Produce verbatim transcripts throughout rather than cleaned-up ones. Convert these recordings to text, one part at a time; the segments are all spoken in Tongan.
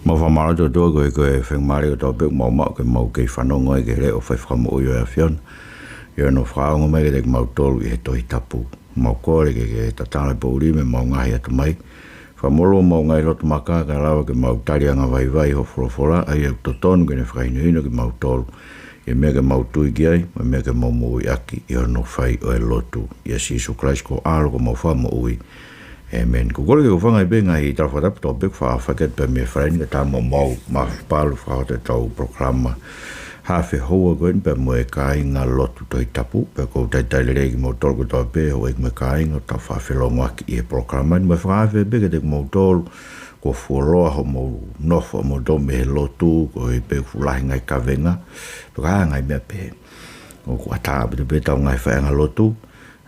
Mau fakamālō atu ʻOtua koeʻuhi ko e faingamālie kotoa pē ʻoku mau maʻu ke mau kei fanongo ai ki he leʻo fai fakamoʻui ʻo e ʻAfiona. ʻI hono fakaongo mai kiate kimautolu ʻi he Tohi Tapu. Mau kole ke ke tatala e poʻuli mei heʻemau ngaahi atamai. Fakamolū homau ngaahi loto maka kae lava ke mau tali angavaivai ho folofola, ʻa ia ʻoku totonu ke ne fakahinohino kimautolu ʻi he meʻa ke mau tui ki ai, mo e meʻa ke mau moʻui ʻaki ʻi hono fai ʻo e lotu. ʻIa Sīsū Kalaisi ko ho ʻAlo ko homau Fakamoʻui. ʻĒmeni. Ko e kole ke u hūfanga ai pē he ngaahi tala fakatapu kotoa pē ʻoku faʻa fakahoko atu pē mei he fale ni kae ʻatā mo mau mafapalu fakahoko atu ʻetau polokalama Haʻa Fehoua ko eni pea mo e kāinga lotu Tohi Tapu, pea ʻoku ou talitali lelei kimoutolu kotoa pē, houʻeiki mo e kāinga, ʻetau faʻa felongoaki ʻi he polokalama ni, mo e fakaafe pē kiate kimoutolu kuo fuoloa hoʻomou nofo ʻamoutolu mei he lotu, koeʻuhi pē ʻoku fuʻu lahi e ngaahi kavenga, pe ko e hā e ngaahi meʻa pehē. ʻOku ʻatā ʻaupito pē ʻetau ngaahi faiʻanga lotu,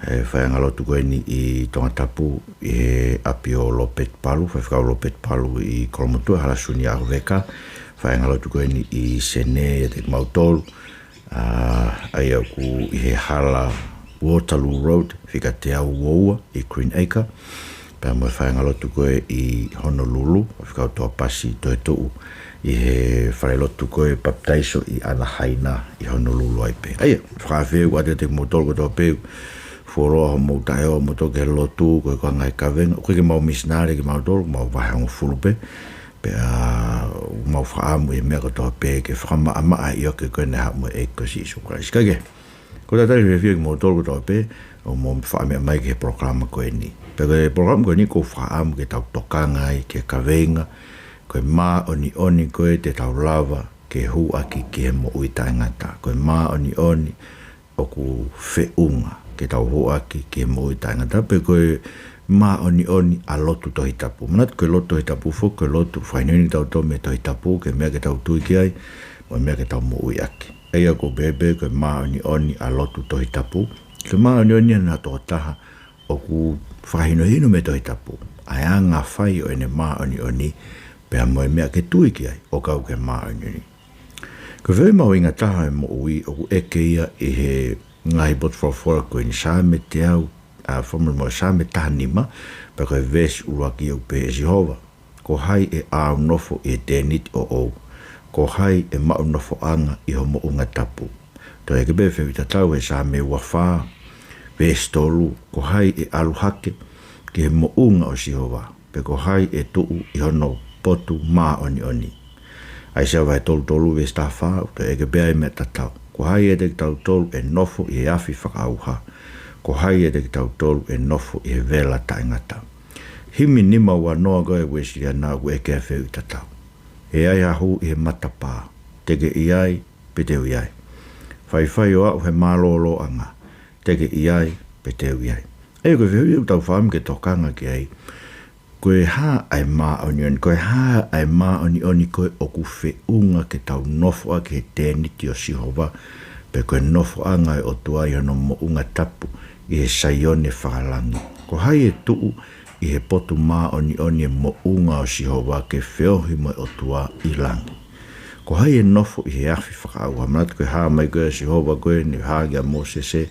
e faiʻanga lotu ko eni ʻi Tongatapu, ʻi he ʻapi ʻo Lopeti Palu, Faifekau Lopeti Palu ʻi Kolomotuʻa, Hala Suniaʻu Veka, faiʻanga lotu ko eni ʻi Senē ʻiate kimautolu, ʻa, ʻa ia ʻoku ʻi he hala Waterloo Road, fika teau ua ua ʻi Greenacre, pea mo e faiʻanga lotu ko ē ʻi Honolulu, Faifekau Toapasi Toetuʻu, ʻi he falelotu ko ē Papitaiso ʻi Anaheina ʻi Honolulu ai pē. ʻA ia, fakaafe atu kiate kimoutolu kotoa pē, fuoloa hoʻomou taʻeʻoa ʻamoutolu ki he lotu, koeʻuhi ko e ngaahi kavenga, ʻoku ʻikai ke mau misinale kimautolu, mau vahe hongofulu pē, pea mau fakaʻamu ʻi he meʻa kotoa pē ke fakamaʻamaʻa ʻi he ʻoku ʻikai ko eni haʻamo e ʻEiki ko Sīsū Kalaisi. Kae kehe, ʻoku ou talitali fiefia kimoutolu kotoa pē, ʻoku mou faʻa meʻa mai ki he polokalama ko eni. Pea ko e polokalama ko eni ʻoku ou fakaʻamu ke tau tokanga ai ki he kaveinga, ko e māʻoniʻoni ko ē te tau lava ke hū ʻaki ki he moʻui taʻengata. Ko e māʻoniʻoni ʻoku feʻunga ke tau hū ʻaki ki he moʻui taʻengata, pe ko e māʻoniʻoni ʻa e lotu Tohi Tapu. Manatu ko e lotu Tohi Tapu foki, ko e lotu fakahinohino kitautolu mei he Tohi Tapu, ki he meʻa ke tau tui ki ai, mo e meʻa ke tau moʻui ʻaki. ʻA ia ʻoku ou pehē pē ko e māʻoniʻoni ʻa e lotu Tohi Tapu. Ko e māʻoniʻoni ʻa e tokotaha ʻoku fakahinohino mei he Tohi Tapu ʻa e anga fai ʻo ʻene māʻoniʻoni, pea mo e meʻa ke tui ki ai ʻo kau ki he māʻoniʻoni. Ko e fehuʻi mahuʻinga taha ʻi he moʻui ʻoku ʻeke ia ʻi he ngaahi potu folofola ko eni, Saame teau, ʻa, folofola mo Saame taha nima, pea ko e veesi ʻuluaki ʻoku pehē, ʻE Sihova, ko hai ʻe ʻāu nofo ʻi he tēniti ʻoʻou? Ko hai ʻe maʻu nofoʻanga ʻi ho moʻunga tapu? Toe ʻeke pē fehuʻi tatau ʻe Saame ua fā, veesi tolu, Ko hai ʻe ʻalu hake ki he moʻunga ʻo Sihova, pe ko hai ʻe tuʻu ʻi hono potu māʻoniʻoni? ʻAisea vahe tolu tolu veesi taha fā, toe ʻeke pē ʻa e meʻa tatau. Ko hai ʻiate kitautolu ʻe nofo ʻi he afi fakaʻauha? Ko hai ʻiate kitautolu ʻe nofo ʻi he vela taʻengata? Himi nima ua noa ko e Uēsiliana ʻoku ʻeke ai e fehuʻi tatau. ʻE ai ha hū ʻi he matapā, te ke ʻi ai, pe te u ʻi ai? Faifai ʻo aʻu he mālōlōʻanga, te ke ʻi ai, pe te u ʻi ai? ʻA ia ko e fehuʻi ʻoku tau fakaʻamu ke tokanga ki ai, ko e hā ʻa e māʻoniʻoni, ko e hā ʻa e māʻoniʻoni ko ē ʻoku feʻunga ke tau nofo ʻaki he tēniti ʻo Sihova, pe ko e nofoʻanga ʻo e ʻOtua ʻi hono moʻunga tapu ʻi he Saione fakalangi? Ko hai ʻe tuʻu ʻi he potu māʻoniʻoni ʻo e moʻunga ʻo Sihova ke feohi mo e ʻOtua ʻi langi? Ko hai ʻe nofo ʻi he afi fakaʻauha? Manatu ko e hā mai ko ē ʻa Sihova ko ē naʻe hā kia Mōsese,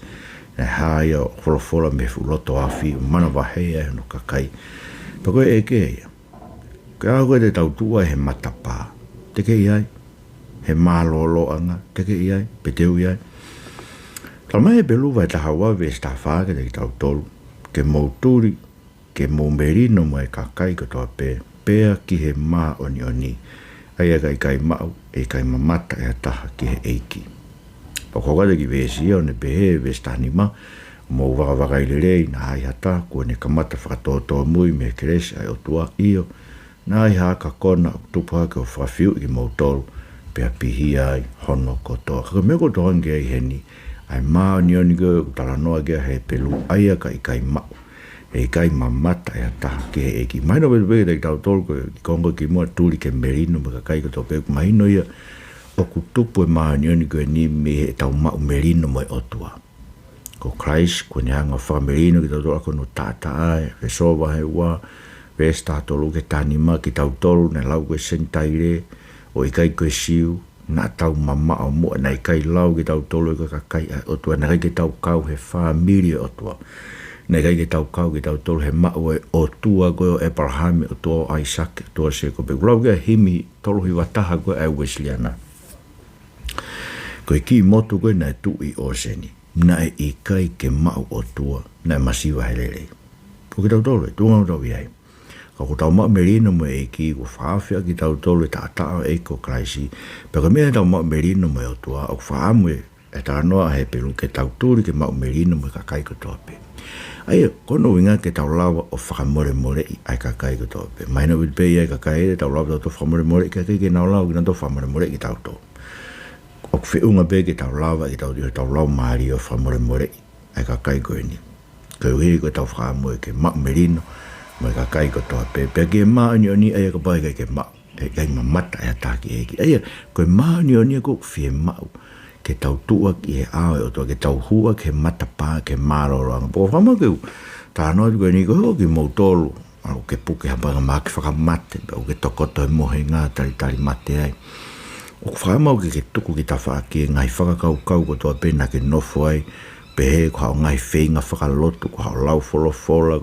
naʻe hā ia ʻo folofola mei he fuʻu loto afi, manavahē ai hono kakai. Pea ko e ʻeke ia, ko e ʻaho ko ē te tau tuʻu ai he matapā, te ke ʻi ai? He mālōlōʻanga, te ke ʻi ai, pe te u ʻi ai? Talamai ʻe Hepelū vahe taha ua veesi taha fā kiate kitautolu, Ke mou tuli, ke mou melino mo e kakai kotoa pē, pea ki he māʻoniʻoni, ʻa ia ka ʻikai maʻu, ʻe ʻikai mamata ʻe ha taha ki he ʻEiki. Pea ko e kiʻi veesi ia ʻoku ne pehē, veesi taha nima, Mou vakavakai lelei, naʻa ai ha taha kuo ne kamata fakatōtōmui mei he kelesi ʻa e ʻOtua? ʻIo, naʻa ai ha aka kona ʻoku tupu hake ʻo fakafiuʻi kimoutolu, pea pihia ai hono kotoa. Ka ko e meʻa ʻoku ou tokanga ki ai heni, ʻa e māʻoniʻoni ko ē ʻoku talanoa ki ai ʻa Hepelū, ʻa ia ka ʻikai maʻu, ʻe ʻikai mamata ʻe ha taha ki he ʻEiki. Mahino pē pē kiate kitautolu ko e konga kimuʻa, tuli ke melino mo e kakai kotoa pē, ʻoku mahino ia ʻoku tupu e māʻoniʻoni ko eni mei heʻetau maʻu melino mo e ʻOtua. Ko Kalaisi kuo ne hanga ʻo fakamelino kitautolu ʻaki hono taʻataʻa, ʻEfesō vahe ua, veesi taha tolu ki he taha nima, kitautolu naʻe lau ko e Senitaile, ʻo ʻikai ko e Siu, naʻa tau mamaʻo muʻa, naʻe ʻikai lau kitautolu ia ko e kakai ʻa e ʻOtua, naʻe ʻikai ke tau kau he fāmili ʻo e ʻOtua. Naʻe ʻikai ke tau kau kitautolu he maʻu ʻo e ʻOtua ko ē ʻo ʻĒpalahame, ʻOtua ʻo ʻAisake, ʻOtua ʻo Sēkope. ʻOku lau ki ai e himi tolu hiva taha ko ē ʻa e Uēsiliana. Ko e kiʻi motu ko ē naʻe tuʻu ʻi ʻōseni, naʻe ʻikai ke maʻu ʻOtua, naʻe masiva he lelei. Ko kitautolu ē, tuʻunga ʻoku tau ʻi ai. Ka ʻoku tau maʻu melino mo e ʻEiki, kuo fakaafe ʻaki kitautolu e taʻataʻa ʻo e ʻEiki ko Kalaisi. Pea ko e meʻa ʻetau maʻu melino mo e ʻOtua, ʻoku fakaʻamu ʻe e talanoa ʻa Hepelū ke tau tuli ke maʻu melino mo e kakai kotoa pē. ʻA ia, ko hono ʻuhinga ke tau lava ʻo fakamolemoleʻi ʻa e kakai kotoa pē. Mahino ʻaupito pē ʻa e kakai ē, tau lava tautolu ʻo fakamolemoleʻi kakai ke nau lava kinautolu ʻo fakamolemoleʻi kitautolu. ʻOku feʻunga pē ke tau lava, ke tau, ke tau laumālie ʻo fakamolemoleʻi ʻa e kakai ko eni. Koeʻuhi ko ʻetau fakaʻamu ke maʻu melino mo e kakai kotoa pē. Pea ke māʻoniʻoni, ʻa ia kapau ʻe ʻikai ke maʻu, ʻe ʻikai mamata ʻe ha taha ki he ʻEiki. ʻA ia, ko e māʻoniʻoni ʻoku fiemaʻu ke tau tuʻu ʻaki ʻi he ʻao ʻo e ʻOtua, ke tau hū ʻaki he matapā, ke mālōlō ange. Pea ʻoku fiemaʻu ke u talanoa atu ko eni koeʻuhi ko kimoutolu ʻoku ke puke ha panga mahaki fakamate, pea ʻoku ke tokoto he mohenga talitali mate ai. ʻOku fiemaʻu ke, ke tuku ki tafaʻaki e ngaahi fakakaukau kotoa pē naʻa ke nofo ai, pehē ko haʻo ngaahi feinga fakalotu, ko haʻo lau folofola,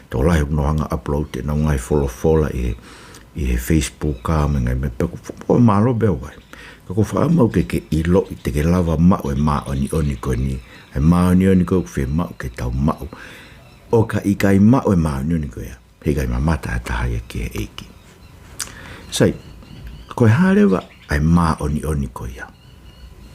tokolahi ʻoku nau hanga ʻo upload ʻenau ngaahi folofola ʻi he, ʻi he Facebook ʻa e ngaahi meʻa pē ko, ko mālō pē ʻa e ʻai. Ka ʻoku fiemaʻu ke, ke ʻiloʻi te ke lava maʻu e māʻoniʻoni ko eni, e māʻoniʻoni ko ē ʻoku fiemaʻu ke tau maʻu. ʻO ka ʻikai maʻu e māʻoniʻoni ko ia, he ʻikai mamata ha taha ia ki he ʻEiki. Sai, ko e hā leva ʻa e māʻoniʻoni ko ia?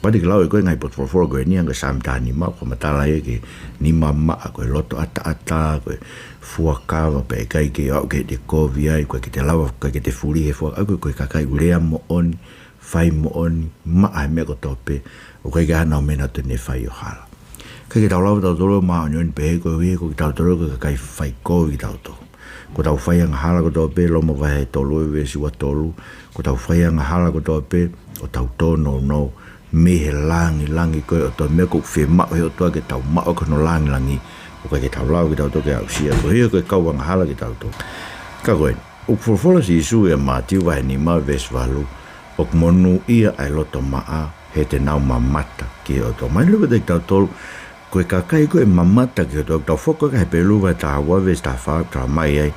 Pea te ke lau ʻe koe e ngaahi potu folofola ko eni, hangē ko e Saame taha nima, ʻoku fakamatala ia ki he nima maʻa, ko e loto ʻataʻatā, ko e fuakava, pea ʻikai ke aʻu ki heʻete kovi ai, ʻoku ʻikai ke te lava, ʻoku ʻikai ke te fuli he fuakava, ko e, ko e kakai ʻoku lea moʻoni, fai moʻoni, maʻa he meʻa kotoa pē, ʻoku ʻikai ke ʻi ai haʻanau meʻa naʻa nau toe ne fai ʻo hala. ʻIkai ke tau lava tautolu ʻo māʻoniʻoni pehē koeʻuhi ko kitautolu ko e kakai fai kovi kitautolu. Ko ʻetau fai angahala kotoa pē, Loma vahe tolu veesi ua tolu, ko ʻetau fai angahala kotoa pē, ʻoku tau tōnounou mei he langilangi ko ē ʻo e ʻOtua, meʻa ʻoku fiemaʻu ʻe he ʻOtua ke tau maʻu ko hono langilangi, ʻoku ʻikai ke tau lava kitautolu ke aʻusia, koeʻuhi ko e kau angahala kitautolu. Ka ko ē, ʻoku folofola ʻa Sīsū ʻia Mātiu vahe nima veesi valu, ʻoku monūʻia ʻa e loto maʻa, he te nau mamata ki he ʻOtua. Mahino leva kiate kitautolu, ko e kakai ko ē ʻe mamata ki he ʻOtua, ʻoku tau foki ki he Hepelū vahe taha ua veesi taha fā, talamai ai,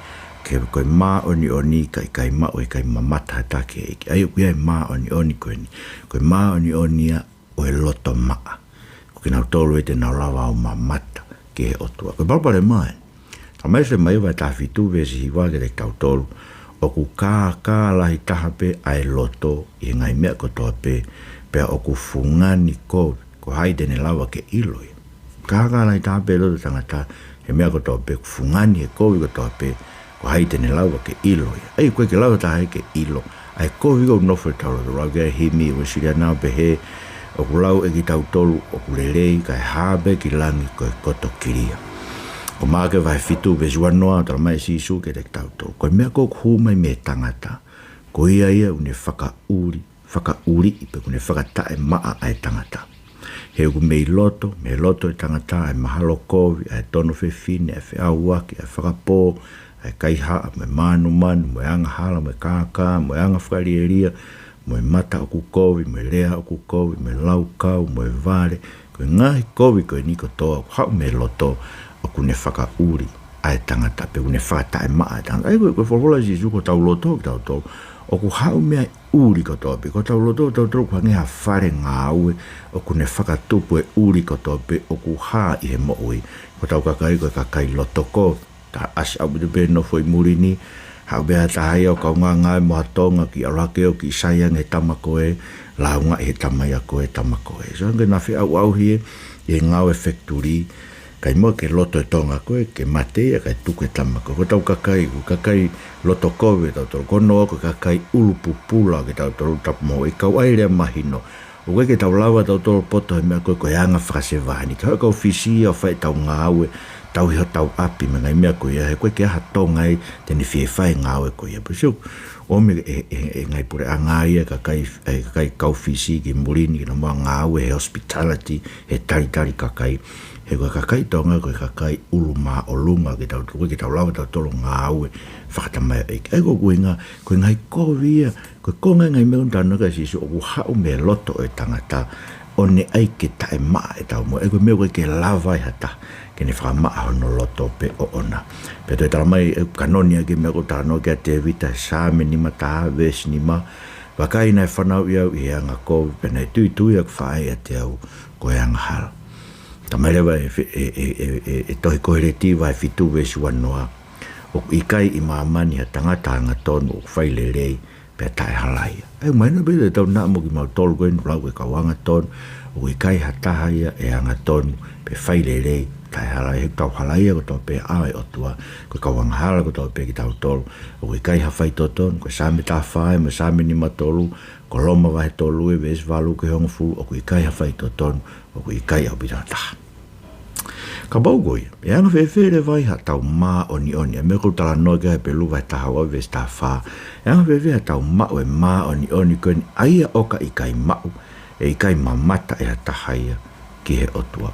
ke ko e māʻoniʻoni ka ʻikai maʻu, ʻe ʻikai mamata ha taha ki he ʻEiki. ʻA ia ʻoku ʻi ai e māʻoniʻoni ko eni. Ko e māʻoniʻoni ia ʻo e loto maʻa. Ko kinautolu ē te nau lava ʻo mamata ki he ʻOtua. Ko e palopalema ē. Talamai ʻe Selemaia vahe taha fitu veesi hiva kiate kitautolu, ʻoku kākā lahi taha pē ʻa e loto ʻi he ngaahi meʻa kotoa pē, pea ʻoku fungani kovi, ko hai te ne lava ke ʻilo ia? Kākā lahi taha pē e loto ʻo e tangata he meʻa kotoa pē, ʻoku fungani he kovi kotoa pē, ko hai te ne lava ke ʻilo ia? ʻA ia ʻoku ʻikai ke lava ha taha ia ke ʻilo ʻa e kovi ʻoku nofo ʻi hotau loto. Lau ki ai e himi Uēsiliana ʻo pehē, ʻoku lau ʻe kitautolu ʻoku lelei, kae hā pē ki langi ko e koto kilia. Ko Maʻake vahe fitu veesi ua noa, talamai ʻe Sīsū kiate kitautolu, ko e meʻa ko ē ʻoku hū mai mei he tangata, ko ia ia ʻoku ne fakaʻuli, fakaʻuliʻi pea ʻoku ne fakataʻemaʻa ʻa e tangata. He ʻoku mei loto, mei loto ʻo e tangata, ʻa e mahalo kovi, ʻa e tono fefine, ʻa e feʻauaki, ʻa e fakapō, ʻa e kaihaʻa, mo e mānumanu, mo e angahala, mo e kākā, mo e anga fakalielia, mo e mata ʻoku kovi, mo e lea ʻoku kovi, mo e laukau, mo e vale. Ko e ngaahi kovi ko eni kotoa ʻoku haʻu mei loto, ʻoku ne fakaʻuli ʻa e tangata, pea ʻoku ne fakataʻemaʻa ʻa e tangata. ʻA ia ko e, ko e folofola ʻa Sīsū, ko hotau loto kitautolu ʻoku haʻu mei ai e ʻuli kotoa pē. Ko hotau loto kitautolu ʻoku hangē ha fale ngāue, ʻoku ne fakatupu e ʻuli kotoa pē ʻoku hā ʻi he moʻui. Ko hotau kakai ko e kakai loto kovi. Tau ʻasi ʻaupito pē nofo ʻi muli ni, haʻu pē ha taha ia ʻo kaungā ngāue mo ha Tonga, kiʻi ʻalu hake ʻo kiʻi sai ange he tama ko ē, lāungaʻi he tama ia ko ē, tama ko ē. So, hangē naʻa feʻauʻauhi ē, ʻi he ngāue factory, kae ʻumaʻā e loto ʻo e Tonga ko ē, ke mate ia kae tuku e tama ko ē. Ko hotau kakai, ko e kakai loto kovi ʻa tautolu, ko hono ua ko e kakai ʻulu pupula kitautolu, tapu mo e kau ʻai lea mahino. ʻOku ʻikai ke tau lava tautolu ʻo poto he meʻa ko ē ko e anga fakasevāniti. Haʻu e kau Fisi ia ʻo fai ʻetau ngāue, tauhi hotau ʻapi mo e ngaahi meʻa ko ia, he ʻoku ʻikai ke ʻi ai ha Tonga ia te ne fie fai e ngāue ko ia. Pea sio, ʻomi e, e, e ngaahi puleʻanga ia, kakai, e kakai kau Fisi ki muli ni, ke nau maʻu ha ngāue he hospitality, he talitali kakai. He ko e kakai Tonga ko e kakai ʻulu māʻolunga kitautolu, ʻoku ʻikai ke tau lava tautolu ʻo ngāue fakatamaioʻeiki. ʻA ia ko e ʻuhinga, ko e ngaahi kovi ia, ko e konga e ngaahi meʻa ʻoku talanoa ki ai ʻa Sīsū, ʻoku haʻu mei loto ʻo e tangata, ʻo ne ʻai ke taʻemaʻa ʻetau moʻui. ʻA ia ko e meʻa ʻoku ʻikai ke lava ai ha taha ke ne fakamaʻa hono loto pē ʻoʻona. Pea toe tala mai ʻe kanoni ʻa e meʻa ʻoku talanoa ki ai ʻa Tēvita he Saame nima taha veesi nima: Vakai, naʻe fanauʻi au ʻi he angakovi, pea naʻe tuitui ʻeku faʻē ʻiate au ko e angahala. Tala mai leva ʻe, ʻe, ʻe, ʻe, ʻe, ʻe tohi Koheleti vahe fitu veesi uanoa: ʻOku ʻikai ʻi māmani ha tangata angatonu ʻoku fai lelei pea taʻehalaia. ʻA ia mahino pē ʻetau naʻa mo kimautolu ko eni ʻoku lau ko e kau angatonu, ʻoku ʻikai ha taha ia ʻe angatonu pe fai lelei taʻehalaia. He ʻoku tau halaia kotoa pē ʻa e ʻOtua, ko e kau angahala kotoa pē kitautolu. ʻOku ʻikai ha faitotonu, ko e Saame taha fā mo e Saame nima tolu, ko Loma vahe tolu ē veesi valu ki he hongofulu, ʻoku ʻikai ha faitotonu, ʻoku ʻikai ʻaupito ha taha. Kapau ko ia, ʻe anga fēfē leva ai haʻatau māʻoniʻoni, ʻa e meʻa ʻoku talanoa ki ai Hepelū vahe taha ua veesi taha fā. ʻE anga fēfē haʻatau maʻu e māʻoniʻoni ko eni, ʻa ia ʻoka ʻikai maʻu, ʻe ʻikai mamata ʻe ha taha ia ki he ʻOtua.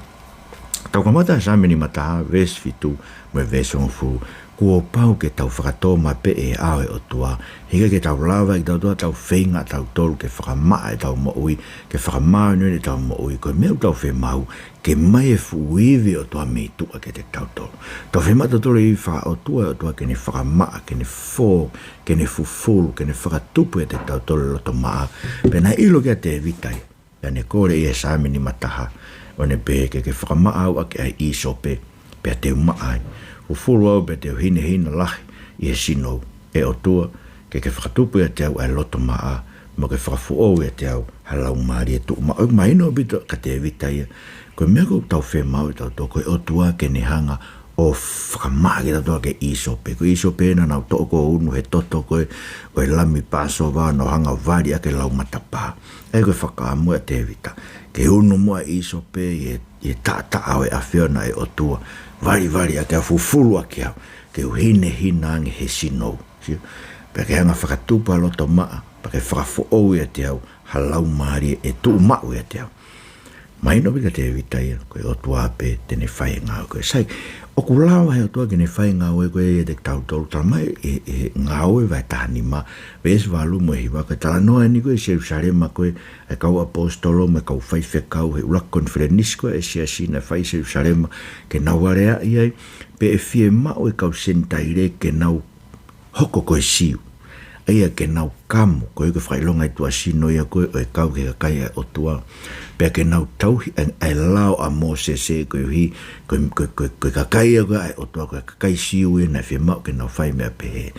Tau kamata he Saame nima taha veesi fitu mo e veesi hongofulu: Kuo pau ke tau fakatōmapeʻe ʻa e ʻOtua, he ʻikai ke tau lava ʻe kitautolu ʻetau feinga ʻatautolu ke fakamaʻa ʻetau moʻui, ke fakamāʻoniʻoni ʻetau moʻui. Ko e meʻa ʻoku tau fiemaʻu, ke ʻomai e fuʻu ivi ʻo e ʻOtua mei tuʻa kiate kitautolu. Tau fiemaʻu ʻe tautolu e ivi fakaʻotua ʻo e ʻOtua ke ne fakamaʻa, ke ne fō, ke ne fufulu, ke ne fakatupu ʻiate kitautolu e loto maʻa. Pea naʻe ʻilo kia Tēvita ia, pea ne kole ʻi he Saame nima taha, ʻo ne pehē: Ke ke fakamaʻa au ʻaki ʻa e ʻīsope, pea te u maʻa ai. Fufulu au pea te u hinehina lahi ʻi he sinou, ʻe ʻOtua, ke ke fakatupu ʻiate au ʻa e loto maʻa, mo ke fakafoʻou ʻiate au ha laumālie tuʻumaʻu. ʻOku mahino ʻaupito kia Tēvita ia, ko e meʻa ʻoku tau fiemaʻu ʻe tautolu ko e ʻOtua ke ne hanga ʻo fakamaʻa kitautolu ʻaki e ʻīsope. Ko e ʻīsope naʻa nau toʻo ʻo unu he toto ko ē ʻo e lami Pāsova, nau hanga ʻo vali ʻaki e lau matapā. ʻA ia ko e fakaʻamu ʻa Tēvita ke unu muʻa e ʻīsope ʻi he, ʻi he taʻataʻa ʻo e ʻAfiona ʻa e ʻOtua, valivali ʻaki au, fufulu ʻaki au, ke u hinehina ange he sinou. Sio? Pea ke hanga ʻo fakatupu ha loto maʻa, pea ke fakafoʻou ʻiate au ha laumālie ʻe tuʻumaʻu ʻiate au. Mahino pē kia Tēvita ia, ko e ʻOtua pē te ne fai e ngāue ko ē. Sai, ʻoku lava ʻe he ʻOtua ke ne fai e ngāue ko ē ʻiate kitautolu. Tala mai ʻe, ʻe Ngāue vahe taha nima veesi valu mo e hiva, ko e talanoa eni ko ē ʻi Selusalema ko ē, ʻa e kau ʻaposetolo mo e kau faifekau he ʻuluaki konifelenisi ko ē ʻa e siasi naʻe fai ʻi Selusalema, ke nau aleaʻi ai pe ʻe fiemaʻu e kau Senitaile ke nau hoko ko e Siu, ʻa ia ke nau kamu, koeʻuhi ko e fakaʻilonga ʻi tuʻasino ia ko ē ʻo e kau ki he kakai ʻa e ʻOtua, pea ke nau tauhi ʻa e, ʻa e lao ʻa Mōsese, koeʻuhi ko e, ko e, ko e, ko e kakai ia ko ē ʻa e ʻOtua, ko e kakai Siu ia naʻe fiemaʻu ke nau fai meʻa pehē.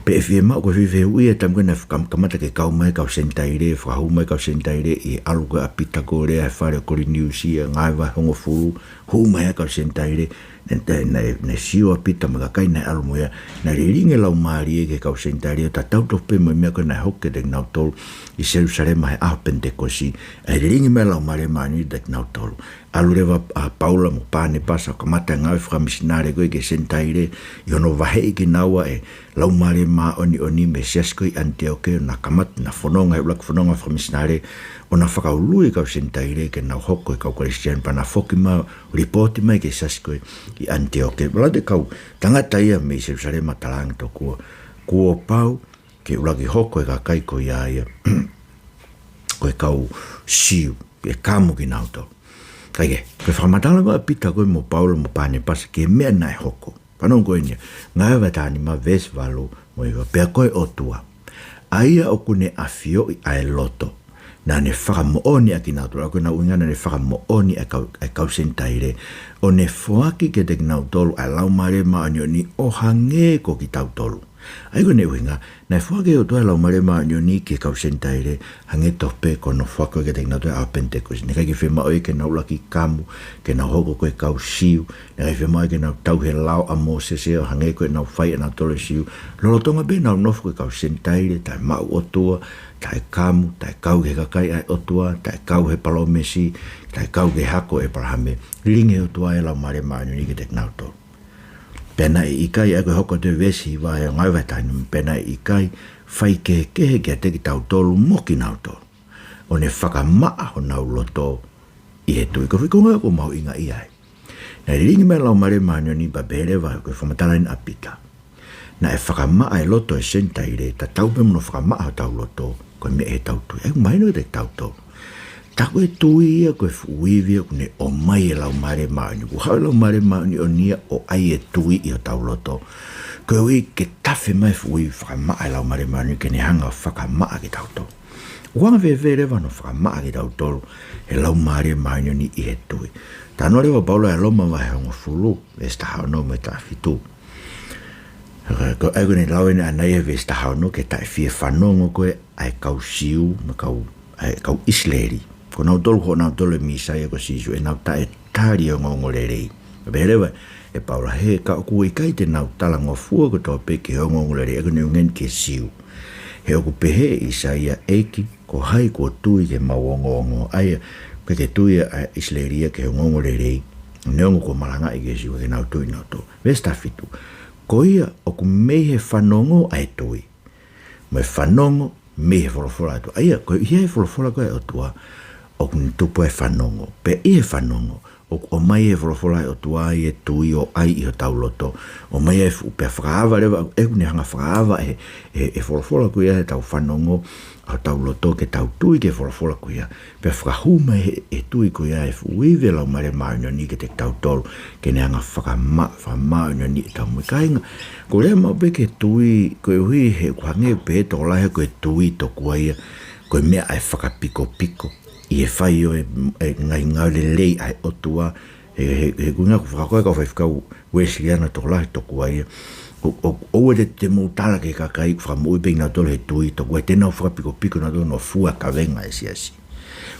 Pe ʻe fiemaʻu, ko e fefehuʻi ia he taimi ko ē naʻe kam-, kamata ke kau mai e kau Senitaile, fakahū mai e kau Senitaile ʻi he ʻalu ko ē ʻa Pita ko ē ʻi he fale ʻo Koliniusi, ʻa Ngāue vahe hongofulu, hū mai e kau Senitaile, naʻe, naʻe, naʻe, naʻe sio ʻa Pita mo e kakai naʻe ʻalu mo ia, naʻe lilingi e Laumālie ki he kau Senitaile ʻo tatau tofu pē mo e meʻa ko ē naʻe hoko kiate kinautolu ʻi Selusalema he ʻaho Penitekosi, ʻa e lilingi mai e Laumālie Māʻoniʻoni kiate kinautolu. ʻAlu leva ʻa Paula mo Panepasa ʻo kamata e ngāue fakamisinale ko ē ki he Senitaile, ʻi hono vaheʻi kinaua ʻe he Laumālie Māʻoniʻoni mei he siasi ko ē ʻi ʻAniteoke, ʻo na kamata, na fononga he ʻuluaki fononga fakamisinale, ʻo na fakaului e kau Senitaile ke nau hoko ko e kau Kalisitiane, pea na foki mai ʻo lipooti mai ki he siasi ko ē ʻi ʻAniteoke. Lea atu e kau tangata ia mei Selusalema ʻo talaange tokua, kuo pau ke ʻuluaki hoko e kakai ko ia ia ko e kau Siu, ke kamu kinautolu. Kae kehe, ko e fakamatala ko ē ʻa Pita ko ē mo Paula mo Panepasa ki he meʻa naʻe hoko. Fanongo ko eni ia, Ngāue vahe taha nima veesi valu mo e hiva: Pea ko e ʻOtua, ʻa ia ʻoku ne ʻafioʻi ʻa e loto, naʻa ne fakamoʻoni ʻa kinautolu, ʻa ia ko ʻena ʻuhinga naʻa ne fakamoʻoni ʻa e kau, ʻa e kau Senitaile, ʻo ne foaki kiate kinautolu ʻa e Laumālie Māʻoniʻoni ʻo hangē ko kitautolu. ʻA ia ko ʻene ʻuhinga, naʻe foaki ʻe he ʻOtua e Laumālie Māʻoniʻoni ki he kau Senitaile, hangē tofu pē ko hono foaki kiate kinautolu he ʻaho Penitekosi. Naʻe ʻikai ke fiemaʻu ia ke nau ʻuluaki kamu, ke nau hoko ko e kau Siu, naʻe ʻikai fiemaʻu ia ke nau tauhi e lao ʻa Mōsese ʻo hangē ko ʻenau fai ʻanautolu e Siu. Lolotonga pē ʻenau nofo ko e kau Senitaile, taʻemaʻu ʻOtua, taʻekamu, taʻekau ki he kakai ʻa e ʻOtua, taʻekau he palōmesi, taʻekau ki he hako ʻo ʻĒpalahame, lilingi ʻe he ʻOtua e Laumālie Māʻoniʻoni kiate kinautolu. Pea naʻe ʻikai, ʻa ia ko e hoko atu e veesi hiva ʻo Ngāue vahe taha nima, pea naʻe ʻikai faikehekehe kiate kitautolu mo kinautolu, ʻo ne fakamaʻa honau loto ʻi he tui. Ko e foʻi konga ʻoku mahuʻinga ia ai. Naʻe lilingi mai e Laumālie Māʻoniʻoni, pea pehē leva ko e fakamatala eni ʻa Pita, naʻe fakamaʻa e loto e Senitaile, tatau pē mo hono fakamaʻa hotau loto, ko e meʻa ʻi heʻetau tui. ʻA ia ʻoku mahino kiate kitautolu, Tā ko e tui ia ko e fuʻu ivi ia ʻoku ne ʻomai e Laumālie Māʻoniʻoni. Kuo haʻu e Laumālie Māʻoniʻoni ia ʻo ʻai e tui ʻi hotau loto, koeʻuhi ke tafe mai e fuʻu ivi, fakamaʻa e Laumālie Māʻoniʻoni ke ne hanga ʻo fakamaʻa kitautolu. ʻOku anga fēfē leva hono fakamaʻa kitautolu ʻe he Laumālie Māʻoniʻoni ʻi he tui? Talanoa leva ʻa Paula ʻi Loma vahe hongofulu, veesi taha ono mo e taha fitu. Ko e, ko e ʻai ko eni lau ʻeni ʻa ʻene veesi taha ono, ke taʻefiefanongo ko ē ʻa e kau Siu mo e kau, ʻa e kau ʻIsileli. Ko nautolu, ko nautolu e Mīsaia ko Sīsū, ʻenau taʻetali e ongoongolelei. Pehē leva ʻe Paula, he ka ʻoku ʻikai te nau talangofua kotoa pē ki he ongoongolelei, ʻa ia ko ʻene ʻuhinga ʻeni ki he Siu. He ʻoku pehē ʻe ʻĪsaia, ʻEiki, ko hai kuo tui ki heʻemau ongoongo? ʻA ia, ʻoku ʻikai ke tui ʻa ʻIsileli ia ki he ongoongolelei, neongo kuo malangaʻi ki he Siu, ʻikai ke nau tui nautolu. Veesi taha fitu. Ko ia ʻoku mei he fanongo ʻa e tui, mo e fanongo mei he folofola ʻa e ʻOtua. ʻA ia, ko e, ʻi he folofola ko ē ʻa e ʻOtua, ʻoku ne tupu ai e fanongo. Pea ʻi he fanongo, ʻoku ʻomai ʻe he folofola ʻa e ʻOtua ʻa e tui ʻo ʻai ʻi hotau loto. ʻOmai ʻa e fuʻu, pea fakaava leva, ʻoku ne hanga ʻo fakaava ʻe he, ʻe he, ʻe he folofola ko ia ʻetau fanongo, ʻa hotau loto ke tau tui ki he folofola ko ia. Pea fakahū mai ʻe he, ʻe he tui ko ia e fuʻu ivi ʻo e Laumālie Māʻoniʻoni kiate kitautolu, ke ne hanga ʻo fakama-, fakamāʻoniʻoniʻi ʻetau moʻui. Kāinga, ʻoku ou lea maʻu pē ki he tui, koeʻuhi he ʻoku hangē pē ʻe he tokolahi ko e tui tokua ia ko e meʻa ʻa e fakapikopiko ʻi he fai ʻo e, e ngaahi ngāue lelei ʻa e ʻOtua. He, he, he ʻoku ʻuhinga ʻoku fakakaukau e kau faifekau Uēsiliana tokolahi tokua ia, ʻo, ʻo, ʻoua te, te mou tala ki he kakai ʻoku fakamoʻui pē kinautolu ʻe he tui tokua ia, te nau fakapikopiko nautolu hono fua e kavenga ʻa e siasi.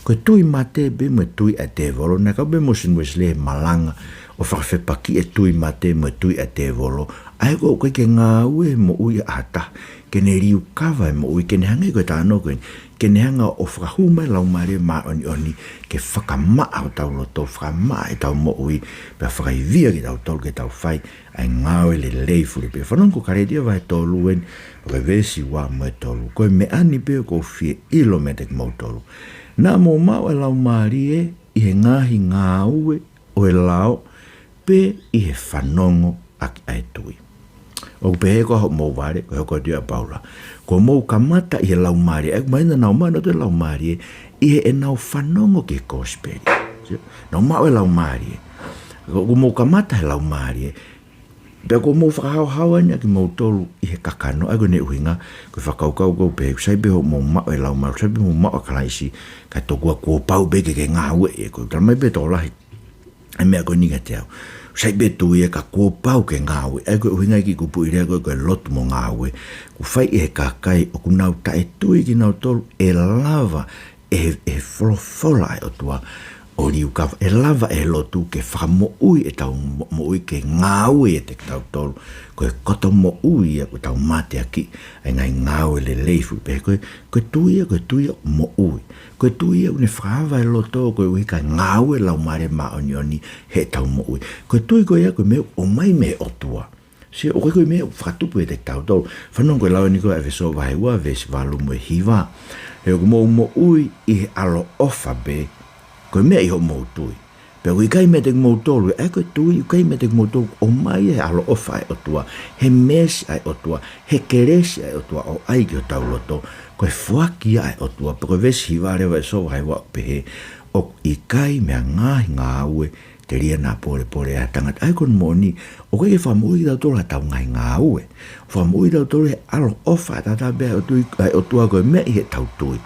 Ko e tui mate pē mo e tui ʻa e tēvolo, naʻe kau pē Mōsese Uēsilī he malanga ʻo fakafepakiʻi e tui mate mo e tui ʻa e tēvolo. ʻA ia ko e ʻoku ʻikai ke ngāue he moʻui ʻa ha taha ke ne liukava e moʻui, ke ne hangē ko e talanoa ko eni, ke ne hanga ʻo fakahū mai e Laumālie Māʻoniʻoni ke fakamaʻa hotau loto, fakamaʻa ʻetau moʻui, pea fakaivia kitautolu ke tau fai ʻa e ngāue lelei fulipē. Fanongo ko Kalētia vahe tolu ʻeni, ʻo e veesi ua mo e tolu. Ko e meʻa ni pē ʻoku ou fie ʻilo meiate kimoutolu, naʻa mou maʻu ʻa e Laumālie ʻi he ngaahi ngāue ʻo e lao, pe ʻi he fanongo ʻaki ʻa e tui? ʻOku pehē ko hoʻomou vale, ko e hoko atu ia ʻa Paula, kuo mou kamata ʻi he Laumālie. ʻA ia ʻoku mahino naʻa nau maʻu nautolu e Laumālie ʻi heʻenau fanongo ki he kosipeli. Sio? Naʻa nau maʻu e Laumālie. Kuo mou kamata he Laumālie. Pea kuo mou fakahaohaoa ʻeni ʻa kimoutolu ʻi he kakano. ʻA ia ko ʻene ʻuhinga, ko e fakakaukau ʻoku pehē, ʻoku sai pē hoʻomou maʻu e Laumālie, ʻoku sai pē hoʻomou maʻu ʻa Kalaisi, kae toki kuo pau pē ke ke ngāueʻi. Ko e talamai pē ʻe he tokolahi e meʻa ko eni kiate au, ʻoku sai pē tui ia ka kuo pau ke ngāue. ʻA ia ko e ʻuhinga e kiʻi kupuʻi lea ko ē ko e lotu mo ngāue, ʻoku fai ʻe he kakai ʻoku nau taʻetui kinautolu ʻe lava ʻe he, ʻe he folofola ʻa e ʻOtua ʻo liukava, ʻe lava ʻe he lotu ke fakamoʻui ʻetau mo-, moʻui, ke ngāue ʻiate kitautolu. Ko e koto moʻui ia ʻoku tau mateakiʻi ʻa e ngaahi ngāue lelei fulipē. Ko e, ko e tui ia, ko e tui ia ʻoku moʻui. Ko e tui ia ʻoku ne fakaava e loto, koeʻuhi kae ngāue e Laumālie Māʻoniʻoni heʻetau moʻui. Ko e tui ko ia ko e meʻa ʻoku ʻomai mei he ʻOtua. Sio, ʻoku ʻikai ko e meʻa ʻoku fakatupu ʻiate kitautolu. Fanongo ko e lau ʻeni ko ē ʻa ʻEfesō vahe ua, veesi valu mo e hiva. He ʻoku mou moʻui ʻi he ʻaloʻofa pē, ko e meʻa ʻi hoʻomou tui. Pea ʻoku ʻikai meiate kimoutolu, ʻa ia ko e tui ʻoku ʻikai meiate kimoutolu, ʻoku ʻomai ʻe he ʻaloʻofa ʻa e ʻOtua, he meesi ʻa e ʻOtua, he kelesi ʻa e ʻOtua ʻo ʻai ki hotau loto. Ko e foaki ia ʻa e ʻOtua. Pea ko e veesi hiva leva ʻEfesō vahe ua ʻoku pehē, ʻoku ʻikai mei he ngaahi ngāue, telia naʻa pōlepole ʻa e tangata. ʻA ia ko hono moʻoni, ʻoku ʻikai ke fakamoʻui kitautolu ʻe heʻetau ngaahi ngāue. Fakamoʻui kitautolu ʻe he ʻaloʻofa ʻataʻatā pē ʻa e ʻOtua, ʻa e ʻOtua ko e meʻa ʻi heʻetau tui.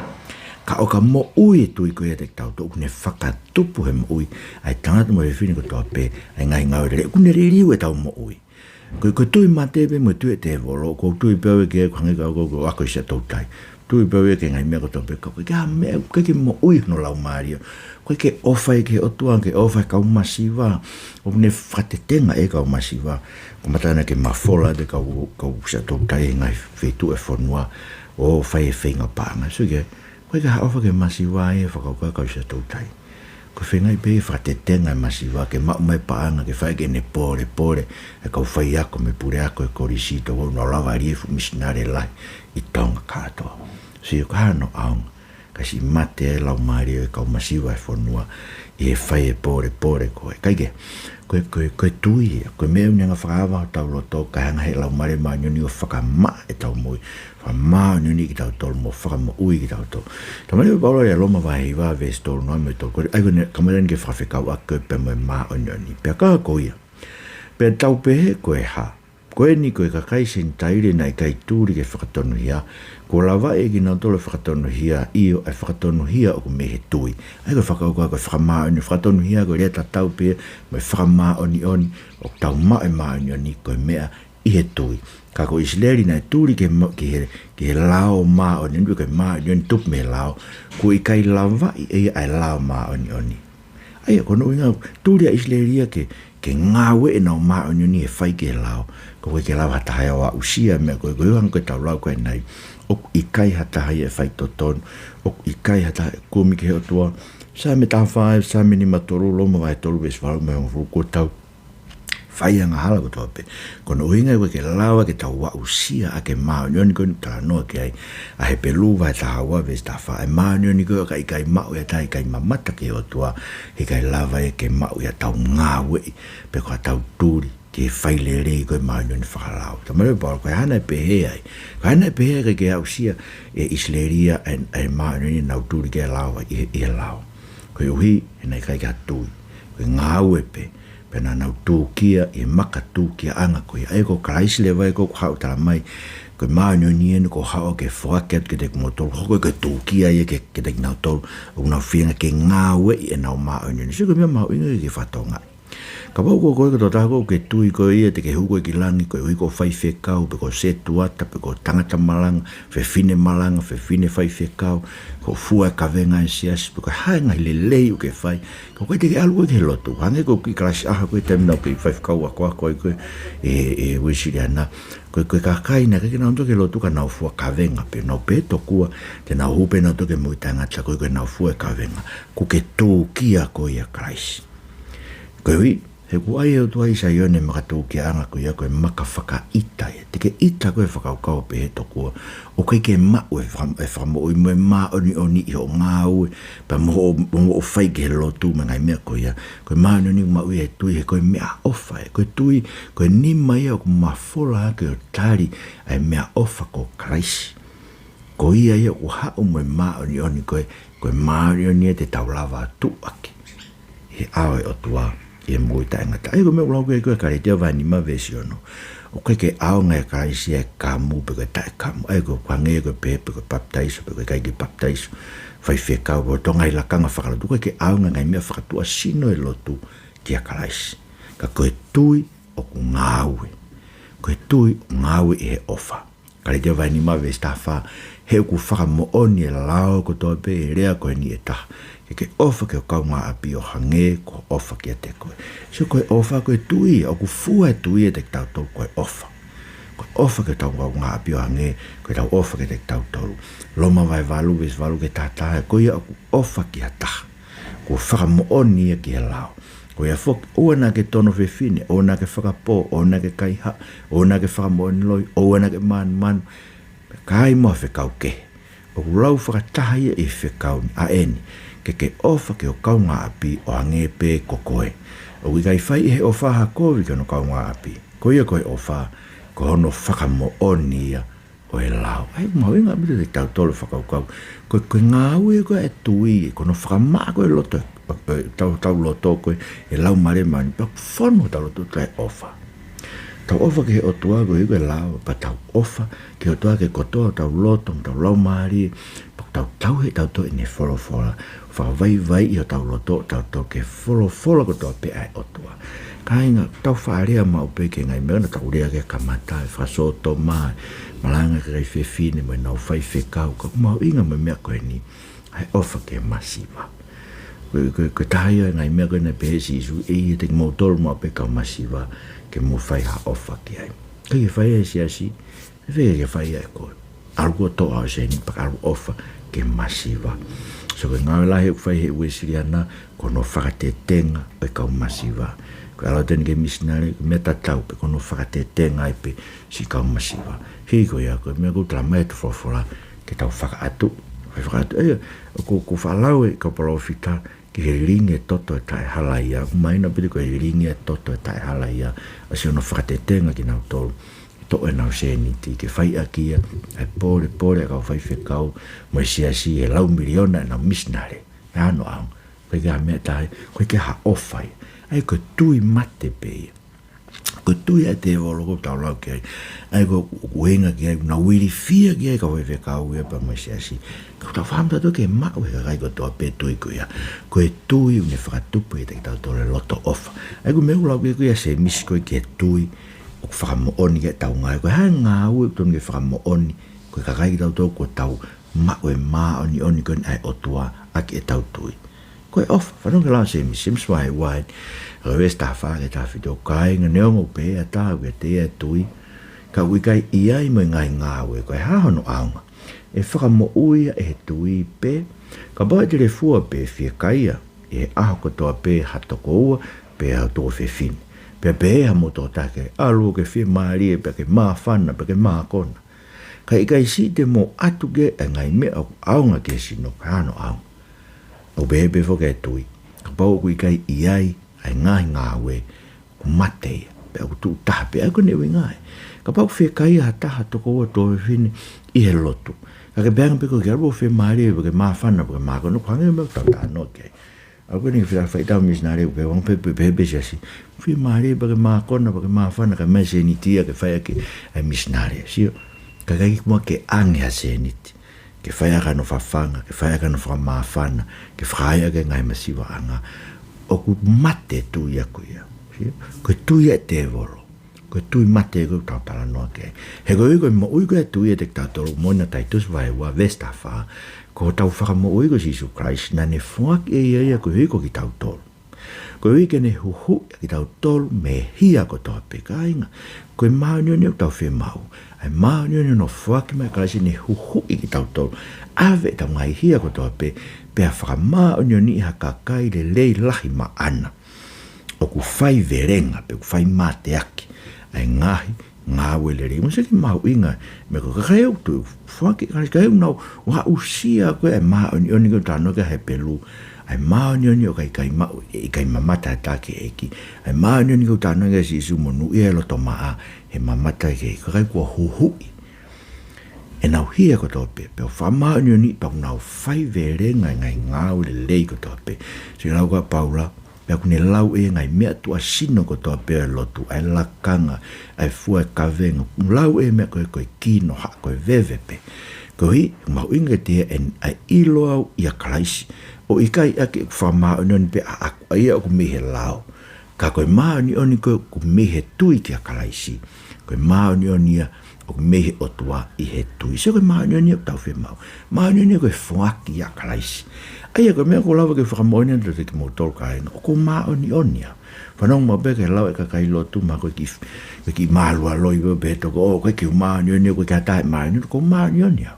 Ka ʻo ka moʻui e tui ko ia ʻiate kitautolu, ʻoku ne fakatupu he moʻui ʻa e tangata mo e fefine kotoa pē ʻa e ngaahi ngāue lelei. ʻOku ne liliu ʻetau moʻui. Ko e, ko e tui mate pē mo e tui ʻa e tēvolo, ʻoku ou tui pē au ia ki ai, ʻoku hangē ka ʻoku ou, ʻoku ou ako ʻi Siaʻatoutai. Tui pē au ia ki he ngaahi meʻa kotoa pē, ka ʻoku ʻikai ha meʻa, ʻoku ʻikai ke moʻui hono laumālie. ʻOku ʻikai ke ʻofa ia ki he ʻOtua, ke ʻofa ki he kau masiva. ʻOku ne fakatetengaʻi e kau masiva. Ko e kamata ʻana ke mafola atu e kau, kau Siaʻatoutai he ngaahi feituʻu ʻo e fonua ʻo fai e feinga paʻanga. Sio ki ai, ʻoku ʻikai ke ʻi ai ha ʻofa ki he masiva ia, fakakaukau e kau Siaʻatoutai. Ko e feingaʻi pē ke fakatetenga e masiva, ke maʻu mai e paʻanga, ke fai ke ne pōlepole e kau faiako mo e puleako ʻo e kolisi, tau ʻoua naʻa lava ʻo ʻai e fuʻu misinale lahi ʻi Tonga kātoa. Sio, ʻoku ʻikai hano ʻaonga. ʻa e siʻi mate ʻa e laumālie ʻo e kau masiva ʻo e fonua ʻi he fai e pōlepole ko ē. Kae kehe, ko e, ko e, ko e tui ia, ko e meʻa ʻoku ne hanga ʻo fakaava hotau loto, kae hanga ʻe he Laumālie Māʻoniʻoni ʻo fakamaʻa ʻetau moʻui, fakamāʻoniʻoniʻi kitautolu mo fakamoʻui kitautolu. Talamai ʻe Paula ʻia Loma vahe hiva veesi tolu noa mo e tolu, ko e, ʻa ia ko ʻene kamata eni ke fakafekauʻaki ko ē pea mo e māʻoniʻoni. Pea ka ko ia, pea tau pehē ko e hā? Ko eni ko e kakai Senitaile naʻe ʻikai tuli ki he fakatonuhia, kuo lavaʻi ʻe kinautolu e fakatonuhia, ʻio, ʻa e fakatonuhia ʻoku mei he tui. ʻA ia ko e fakakaukau ko e fakamāʻoni, fakatonuhia ko e lea tatau pē mo e fakamāʻoniʻoni, ʻoku tau maʻu e māʻoniʻoni ko e meʻa ʻi he tui. Ka ko ʻIsileli naʻe tuli ki he ma-, ki he, ki he lao māʻoniʻoni, ko e māʻoniʻoni tupu mei he lao, kuo ʻikai lavaʻi ʻe ia ʻa e lao māʻoniʻoni. ʻA ia, ko hono ʻuhinga, tuli ʻa ʻIsileli ia ke, ke ngāueʻi ʻenau māʻoniʻoni ʻi he fai ki he lao. Ka ʻoku ʻikai ke lava ha taha ia ʻo aʻusia e meʻa ko ē, ko e ʻuhinga ko ʻetau lau ko eni. ʻOku ʻikai ha taha ia ʻe fai totonu, ʻoku ʻikai ha taha ʻe kumi ki he ʻOtua. Saame taha fā, Saame nima tolu, Loma vahe tolu veesi valu mo e hongofulu, kuo tau fai angahala kotoa pē. Ko hono ʻuhinga ʻoku ʻikai ke lava ke tau aʻusia ʻa e māʻoniʻoni ko eni ʻoku talanoa ki ai ʻa Hepelū vahe taha ua veesi taha fā, ʻa e māʻoniʻoni ko ē ʻoka ʻikai maʻu ʻe ha taha ʻikai mamata ki he ʻOtua, heʻikai lava ia ke maʻu ʻi haʻatau ngāueʻi, pe ko haʻatau tuli ki he failelei ko ē māʻoniʻoni fakalao. Talamai ʻe Paula ko e hā naʻe pehē ai? Ko e hā naʻe pehē ai ʻikai ke aʻusia ʻe ʻIsileli ia ʻa e, ʻa e māʻoniʻoni naʻa nau tuli ki he lao ʻi he, ʻi he lao? Koeʻuhi he naʻe ʻikai ke nau tui. Ko e ngāue pē, pea naʻa nau tūkia ʻi he maka tūkiaʻanga ko ia. ʻA ia ko Kalaisi leva ia ko ē ʻoku haʻu ʻo talamai, ko e māʻoniʻoni eni kuo haʻu ke foaki atu kiate kimoutolu, hoko ko e tūkia ia ki, kiate kinautolu ʻoku nau feinga ke ngāueʻi ʻenau māʻoniʻoni. Sio, ko e meʻa mahuʻinga ke fakatokangaʻi. Kapau ko koe ko e tokotaha ko ē ʻoku ke tui ko ia te ke hū koe ki langi koeʻuhi ko e faifekau, pe ko e setuata, pe ko e tangata malanga, fefine malanga, fefine faifekau, ko e fua e kavenga ʻa e siasi, pe ko e hā e ngaahi lelei ʻoku ke fai, ka ʻoku ʻikai te ke ʻalu koe ki he lotu. Hangē ko e kiʻi kalasi ʻaho ko ē taimi naʻa ku kei faifekau akoako ai ko ē ʻi, ʻi Uēsiliana. Ko e, ko e kakai naʻe ʻikai ke nau tō ki he lotu ka nau fua kavenga pē, nau pehē tokua te nau hū pē nautolu ki he moʻui taʻengata koeʻuhi ko ʻenau fua e kavenga. ʻOku ke tūkia koe ʻia Kalaisi. Koeʻuhi he ʻoku ʻai ʻe he ʻOtua ʻi Saione e maka tūkiaʻanga ko ia ko e maka fakaʻita ia. Te ke ʻita koe he fakakaukau pehē tokua ʻoku ʻikai ke maʻu e faka-, e fakamoʻui mo e māʻoniʻoni ʻi hoʻo ngāue, pea mo hoʻo, mo hoʻo fai ki he lotu mo e ngaahi meʻa ko ia. Ko e māʻoniʻoni ʻoku maʻu ia he tui, he ko e meʻaʻofa ia. Ko e tui, ko e nima ia ʻoku mafola hake ʻo tali ʻa e meʻaʻofa ko Kalaisi. Ko ia ia ʻoku haʻu mo e māʻoniʻoni ko ē, ko e māʻoniʻoni ia te tau lava ʻo tuʻu ʻaki he ʻao ʻo e ʻOtua ʻi he moʻui taʻengata. ʻA ia ko e meʻa ʻoku lau ki ai ko ē Kalētia vahe nima veesi ono. ʻOku ʻikai ke ʻaonga ʻia Kalaisi ʻa e kamu pe ko e taʻekamu. ʻA ia ko e hangē ko e pehē pe ko e papitaiso pe ko e ʻikai ke papitaiso, faifekau, pe ko e ngaahi lakanga fakalotu. ʻOku ʻikai ke ʻaonga e ngaahi meʻa fakatuʻasino ʻo e lotu kia Kalaisi. Ka ko e tui ʻoku ngāue. Ko e tui ʻoku ngāue ʻi he ʻofa. Kalētia vahe nima veesi taha fā, he ʻoku fakamoʻoni ʻe he lao kotoa pē ʻa e lea ko eni ʻe taha, ke ke ʻofa ki ho kaungāʻapi ʻo hangē ko hoʻo ʻofa kiate koe. Sio, ko e ʻofa ko e tui, ʻoku fua e tui ʻiate kitautolu ko e ʻofa. Ko e ʻofa ki hotau kaungāʻapi ʻo hangē ko ʻetau ʻofa kiate kitautolu. Loma vahe valu veesi valu ki he taha taha, ko ia ʻoku ʻofa ki ha taha, kuo fakamoʻoni ia ki he lao. Ko ia foki, ʻoua naʻa ke tono fefine, ʻoua naʻa ke fakapō, ʻoua naʻa ke kaihaʻa, ʻoua naʻa ke fakamoʻoni loi, ʻoua naʻa ke mānumanu, pea ka ai mo ha fekau kehe. ʻOku lau fakataha ia ʻi he fekau ni, ʻa eni, ke ke ʻofa ki ho kaungāʻapi ʻo hangē pē ko koe. ʻOku ʻikai fai ʻe he ʻofa ha kovi ki hono kaungāʻapi. Ko ia ko e ʻofa, ko hono fakamoʻoni ia ʻo e lao. ʻA ia, mahuʻinga ʻaupito kiate kitautolu e fakakaukau. Ko, ko e ngāue ko ē ʻa e tui, ko hono fakamaʻa ko ē e loto, ʻo, ʻo, tau, tau loto ko ē ʻe he Laumālie Māʻoniʻoni, pea fonu hotau loto ʻi he ʻofa. Tau ʻofa ki he ʻOtua koeʻuhi ko e lao, pea tau ʻofa ki he ʻOtua ki he kotoa hotau loto, hotau laumālie, pea tau tauhi ʻetau tui ʻi heʻene folofola. Fakavaivaiʻi hotau loto, tau tui ki he folofola kotoa pē ʻa e ʻOtua. Kāinga, tau faʻa lea maʻu pē ki he ngaahi meʻa naʻa tau lea ki ai he kamata, e fakasōtoma, malanga ki he kakai fefine, mo ʻenau faifekau, ka ʻoku mahuʻinga mo e meʻa ko eni, ʻa e ʻofa ki he masiva. Ko, ko, ko e taha ia e ngaahi meʻa ko ē naʻe pehē ʻe Sīsū, ʻe ʻiate kimoutolu maʻu pē kau masiva, ke mou fai ha ʻofa ki ai. ʻIkai ke fai ʻe he siasi, ʻe fai ke fai ʻe koe. ʻAlu koe ʻo toʻo ʻa e sēniti pea ke ʻalu ʻo ʻofa ki he masiva. So ko e ngāue lahi ʻoku fai ʻe he Uēsiliana, ko hono fakatetenga ʻo e kau masiva. Ko e ʻalu atu eni ki he misinale, ko e meʻa tatau pē, ko hono fakatetenga ai pē siʻi kau masiva. Hili ko ia, ko e meʻa ʻoku talamai ʻe he folofola ke tau fakaʻatu, Fakaʻatu, ʻa ia, ʻoku, ʻoku faʻa lau ʻe he kau palōfita ki he lilingi e toto ʻo e taʻehalaia. ʻOku mahino pē ko e lilingi e toto ʻo e taʻehalaia, ʻa siʻono fakatetenga kinautolu ke toʻo ʻenau sēniti, ke fai ʻaki ia ʻa e pōlepole ʻa e kau faifekau mo e siasi, he lau miliona ʻenau misinale. Pea hano ʻaonga, ʻoku ʻikai ha meʻa ʻe taha, ʻoku ʻikai ha ʻofa ia. ʻA ia ko e tui mate pē ia. Ko e tui ʻa e tēvolo ʻoku tau lau ki ai. ʻA ia ko, ʻoku ʻuhinga ki ai, nau ilifia ki ai e kau faifekau ia pea mo e siasi. Ka ʻoku tau faʻa ʻamanaki ke maʻu ʻe he kakai kotoa pē e tui ko ia. Ko e tui ʻoku ne fakatupu ʻiate kitautolu e loto ʻofa. ʻA ia ko e meʻa ʻoku lau ki ai ko ia ʻa Sēmisi ko e ki he tui ʻoku fakamoʻoni ki heʻetau ngāue. Ko e hā e ngāue ʻoku totonu ke fakamoʻoni ko e kakai kitautolu kuo tau maʻu e māʻoniʻoni ko eni ʻa e ʻOtua ʻaki ʻetau tui? Ko e ʻofa. Fanongo ki he lau ʻa Sēmisi, Sēmisi vahe ua, ʻa e veesi taha fā ki he taha fitu: Kāinga, neongo ʻoku pehē ʻe ha taha ʻoku ʻiate ia e tui, ka ʻoku ʻikai ʻi ai mo e ngaahi ngāue, ko e hā hono ʻaonga? ʻE fakamoʻui ia ʻe he tui pē. Kapau ʻe telefua pē, fiekaia ʻi he ʻaho kotoa pē ha tokoua pe ha tuofefine, pea pehē ʻe ha motuʻa taki, ʻalu ʻo ke fiemālie, pea ke māfana, pea ke mākona, kae ʻikai siʻi te mou ʻatu ki ai ʻa e ngaahi meʻa ʻoku ʻaonga ki he sino, ko e hā hono ʻaonga? ʻOku pehē pē foki ʻa e tui, kapau ʻoku ʻikai ʻi ai ʻa e ngaahi ngāue, ʻoku mate ia, pea ʻoku tuʻu taha pē. ʻA ia ko hono ʻuhinga ia, kapau ʻoku fiekaia ha taha, tokoua, tuofefine ʻi he lotu, ka ke pehē ange pē koe ke ʻalu ʻo fiemālie, pea ke māfana, pea ke mākona, ʻoku hangē ko e meʻa ʻoku tau talanoa ki ai. ʻA ia ko eni ke fai, fai ʻetau misinale, ʻoku pehē ange pē, pehē pē siasi, fiemālie, pea ke mākona, pea ke māfana, kae ʻomai e sēniti ia ke fai ʻaki e misinale. Sio, ka ʻikai ke ʻi ai ha sēniti ke fai ʻaki hano fafanga, ke fai ʻaki hano fakamāfana, ke fakaai ʻaki e ngaahi masivaʻanga, ʻoku mate e tui ia ko ia. Sio? Ko e tui ʻa e tēvolo. Ko e tui mate ko ē ʻoku tau talanoa ki ai. He koeʻuhi ko e moʻui ko ē ʻa e tui ʻiate kitautolu, moʻoni ʻa Taitusi vahe ua veesi taha fā, ko hotau Fakamoʻui ko Sīsū Kalaisi, naʻa ne foaki ʻe ia ia koeʻuhi ko kitautolu, koeʻuhi ke ne huhuʻi ʻa kitautolu mei he hia kotoa pē. Kāinga, ko e māʻoniʻoni ʻoku tau fiemaʻu, ʻa e māʻoniʻoni hono foaki mai ʻe Kalaisi, ne huhuʻi kitautolu, ʻave ʻetau ngaahi hia kotoa pē, pea fakamāʻoniʻoniʻi ha kakai lelei lahi maʻana, ʻoku faivelenga pe ʻoku fai mateaki ʻa e ngaahi ngāue lelei. Mou sio ki he mahuʻinga, meʻa ko e kakai ʻoku toe foaki ʻe Kalaisi, kakai ʻoku nau aʻusia ko ē ʻa e māʻoniʻoni ko ē ʻoku talanoa ki ai ʻa Hepelū, ʻa e māʻoniʻoni ʻoku ʻikai maʻu, ʻe ʻikai mamata ʻa e taki ʻeiki, ʻa e māʻoniʻoni ko ē ʻoku talanoa ki ai ʻa Sīsū, monūʻia ʻi he loto maʻa, he mamata ki he kakai kuo huhuʻi ʻenau hia kotoa pē, pea fakamāʻoniʻoniʻi, pea ʻoku nau faivelenga ʻi he ngaahi ngāue lelei kotoa pē. Sio ki he lau ko ē ʻa Paula, pea ʻoku ne lau ʻe ia e ngaahi meʻa tuʻasino kotoa pē ʻo e lotu, ʻa e lakanga, ʻa e fua e kavenga, ʻoku lau ʻe ia e meʻa ko ē ko e kino, ha ko e veve pē. Koeʻuhi, mahuʻinga kiate ia ʻa e, ʻa e ʻilo au ʻia Kalaisi, ʻo ʻikai ʻaki ʻeku fakamāʻoniʻoni pē ʻaʻaku, ʻa ia ʻoku mei he lao, ka ko e māʻoniʻoni ko ē ʻoku mei he tui kia Kalaisi. Ko e māʻoniʻoni ia ʻoku mei he ʻOtua ʻi he tui. Sio, ko e māʻoniʻoni ia ʻoku tau fiemaʻu. Māʻoniʻoni ia ko e foaki ʻa Kalaisi. ʻA ia ko e meʻa ʻoku ou lava ke fakamoʻoni atu kiate kimoutolu kāinga, ʻoku ou māʻoniʻoni au. Fanongo maʻu pē ki he lau ʻa e kakai lotu, mahalo ko e kiʻi, ko e kiʻi mālualoi pē, pehē ʻe he toko, ʻo, ʻoku ʻikai ke u māʻoniʻoni, ʻoku ʻikai ke ʻi ai ha taha ʻe māʻoniʻoni, ʻoku ou māʻoniʻoni au.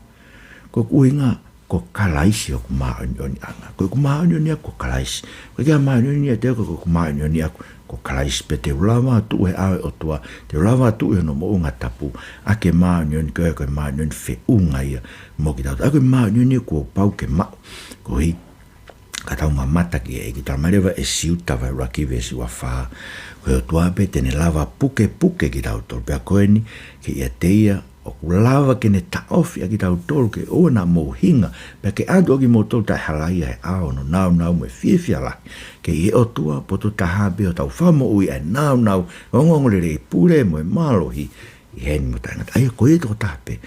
Ko hoku ʻuhinga, ko Kalaisi hoku māʻoniʻoniʻanga. Ko ʻeku māʻoniʻoni ʻaʻaku ko Kalaisi. ʻOku ʻikai ha māʻoniʻoni ʻiate au, ko ʻeku māʻoniʻoni ʻaʻaku ko Kalaisi. Pea te u lava ʻo tuʻu he ʻao ʻo e ʻOtua, te u lava ʻo tuʻu ʻi hono moʻunga tapu, ʻaki e māʻoniʻoni ko ē, ko e māʻoniʻoni feʻunga ia mo kitautolu. ʻA ia ko e māʻoniʻoni ia kuo pau ke maʻu. Koeʻuhi, ka tau mamata ki ai, ʻoku talamai leva ʻe Siuta vahe ʻuluaki veesi ua fā, ko e ʻOtua pē te ne lava pukepuke kitautolu. Pea ko eni, ke ʻiate ia ʻoku lava ke ne taʻofi ʻa kitautolu, ke ʻoua naʻa mou hinga, pea ke ʻatu ʻa kimoutolu taʻehalaia he ʻao hono nāunau mo e fiefia lahi, ke ʻi he ʻOtua poto taha pē hotau Fakamoʻui, ʻa e nāunau, ongoongolelei, pule mo e mālohi, ʻi heni mo taʻengata. ʻA ia ko ia tokotaha pē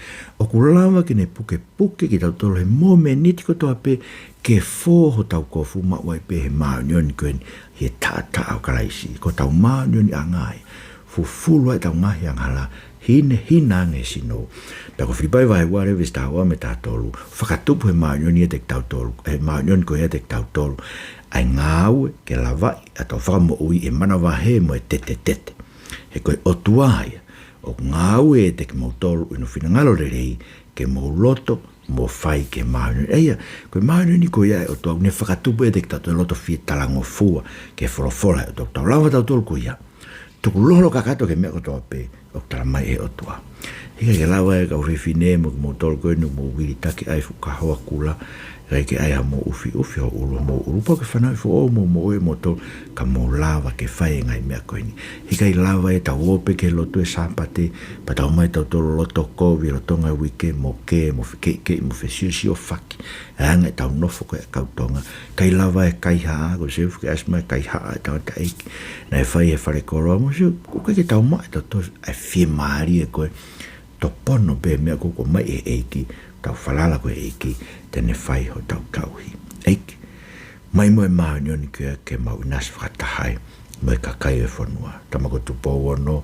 ʻoku lava ke ne pukepuke kitautolu he momeniti kotoa pē, ke fō hotau kofu, maʻu ai pē he māʻoniʻoni ko eni, ʻi he taʻataʻa ʻo Kalaisi, ko hotau māʻoniʻoniʻanga ia, fufulu ai ʻetau ngaahi angahala, hinehina ange e sino. Pea ko Filipai vahe ua leva veesi taha ua mo e taha tolu, fakatupu he māʻoniʻoni ʻiate kitautolu, he māʻoniʻoni ko ia ʻiate kitautolu, ʻa e ngāue ke lavaʻi ʻa hotau fakamoʻui ʻi he manavahē mo e tetetete. He ko e ʻOtua ia ʻoku ngāue ʻiate kimoutolu ʻi hono finangalo lelei, ke mou loto mo fai ki he māʻoniʻoni. ʻA ia, ko e māʻoniʻoni ko ia ʻa e ʻOtua, ʻoku ne fakatupu ʻiate kitautolu e loto fietalangofua ki he folofola ʻa e ʻOtua. Tau lava tautolu ko ia, tukulolo kakato ki he meʻa kotoa pē, ʻoku tala mai ʻe he ʻOtua. ʻIkai ke lava ʻe kau fefine mo kimoutolu ko eni ʻoku mou vilitaki ai fuʻu kahoa kula, ʻikai ke ʻai haʻamou ʻufiʻufi hoʻomou ʻulu, hoʻomou ʻulu, pe ko e fanauʻi foʻou mo moʻui ʻamoutolu, ka mou lava ke fai e ngaahi meʻa ko eni. ʻIkai lava ʻe tau ō pē ki he lotu he Sāpate, pea tau ō mai tautolu loto kovi, lolotonga e uike, mo kē, mo fekeʻikeʻi, mo fesiosiofaki, ʻa e anga ʻetau nofo ko ē ʻa e kau Tonga. ʻIkai lava e kaihaʻa, ko e seufu ke ʻasi mai e kaihaʻa ʻa e tangataʻeiki naʻe fai he falekoloa, mo sio, ʻoku ʻikai ke tau maʻu ʻe tautolu ʻa e fiemālie ko ē, tōpono pē meʻa ko ē kuo ʻomai ʻe he ʻEiki, tau falala ki he ʻEiki, te ne fai hotau tauhi. ʻEiki, ʻomai mo e māʻoniʻoni ko ia ke mau ʻinasi fakataha ai mo e kakai ʻo e fonua. Tama ko Tupou Ono,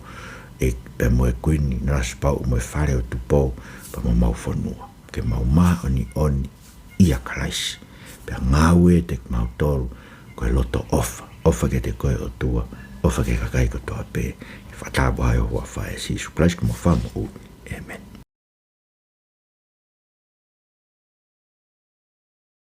ʻEiki, pea mo e Kuini Nanasipauʻu mo e Fale ʻo Tupou, pea mo homau fonua. Ke mau māʻoniʻoniʻia Kalaisi. Pea ngāueʻi kimautolu ko e loto ʻofa. ʻOfa kiate koe ʻOtua, ʻofa ki he kakai kotoa pē. Fakatapu ʻi he huafa ʻo Sīsū Kalaisi ko homau Fakamoʻui. ʻĒmeni.